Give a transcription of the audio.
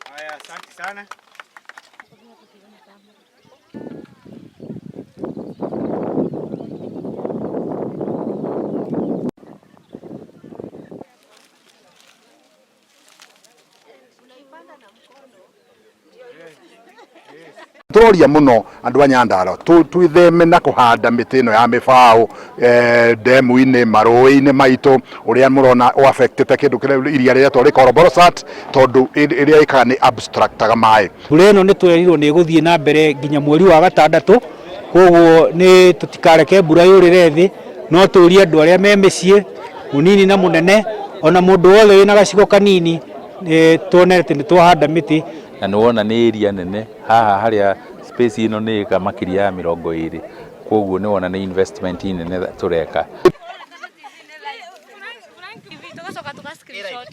Haya, asante sana. Tũroria mũno andũ a Nyandarua twĩtheme na kũhanda mĩtĩ ĩno ya mĩbaũ ndemu-inĩ, marũĩ-inĩ maitũ, ũrĩa mũrona ũ affect ĩte kĩndũ kĩrĩa iria rĩretwo Rĩkoroborosat, tondũ ĩrĩa ĩkaga nĩ abstract aga maĩ. Mbura ĩno nĩ twerirwo nĩ ĩgũthiĩ na mbere nginya mweri wa gatandatũ, koguo nĩ tũtikareke mbura yũrĩre thĩ, no tũrie andũ arĩa me mĩciĩ, mũnini na mũnene, ona mũndũ wothe wĩna gacigo kanini, tuone atĩ nĩ twahanda mĩtĩ. Na nĩ wona nĩ area nene haha harĩa space ĩno nĩ ĩka makĩria ya 20, koguo nĩ wona nĩ investment nene tũreka. Tũgacoka tũga screenshot.